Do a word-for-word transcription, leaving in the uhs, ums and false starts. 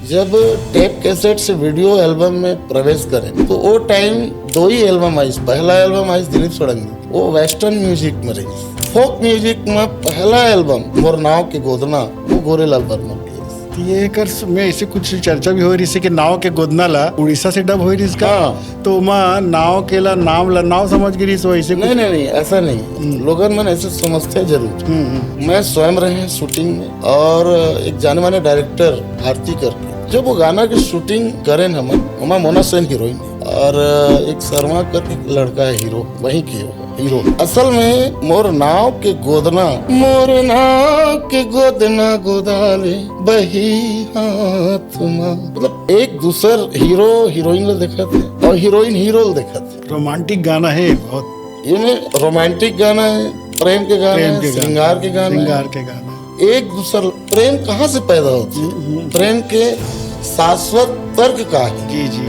जब tape cassette से video album में प्रवेश करे तो वो टाइम दो ही एल्बम आइस। पहला एल्बम आइस दिलीप षडंगी, वो वेस्टर्न म्यूजिक में रहिस। फोक म्यूजिक में पहला एल्बम मोर नाव के गोदना, वो गोरेलाल वर्मा के। ये कर में ऐसे कुछ चर्चा भी हो रही है कि नाव के गोदना ला उड़ीसा से डब हो रही इसका। हाँ। तो ओमा नाव के ला नाम ला नाव समझ गिरी, सो ऐसे कुछ। नहीं नहीं नहीं, ऐसा नहीं। लोगन मन ऐसे समझते जरूर। हम्म, हम्म। मैं स्वयं रहे हैं शूटिंग में, और एक जाने माने डायरेक्टर भारती करके, जब वो गाना की शूटिंग करेन हमन, ओमा मोना सेन हीरोइन है और एक शर्मा करके एक लड़का है हीरो, वहीं की होगा हीरो। असल में मोर नाव के गोदना, मोर नाव के गोदना गोदाले बही हाथ मा, मतलब एक दूसर हीरो हीरोइन ला देखत है और हीरोइन हीरो ला देखत है। रोमांटिक गाना है बहुत। ये में रोमांटिक गाना है, प्रेम के गाना प्रेम है, के गाना। श्रृंगार के गाना है। श्रृंगार के गाना। एक दूसर प्रेम कहाँ से पैदा होती है? प्रेम के शाश्वत तर्क का है? जी जी।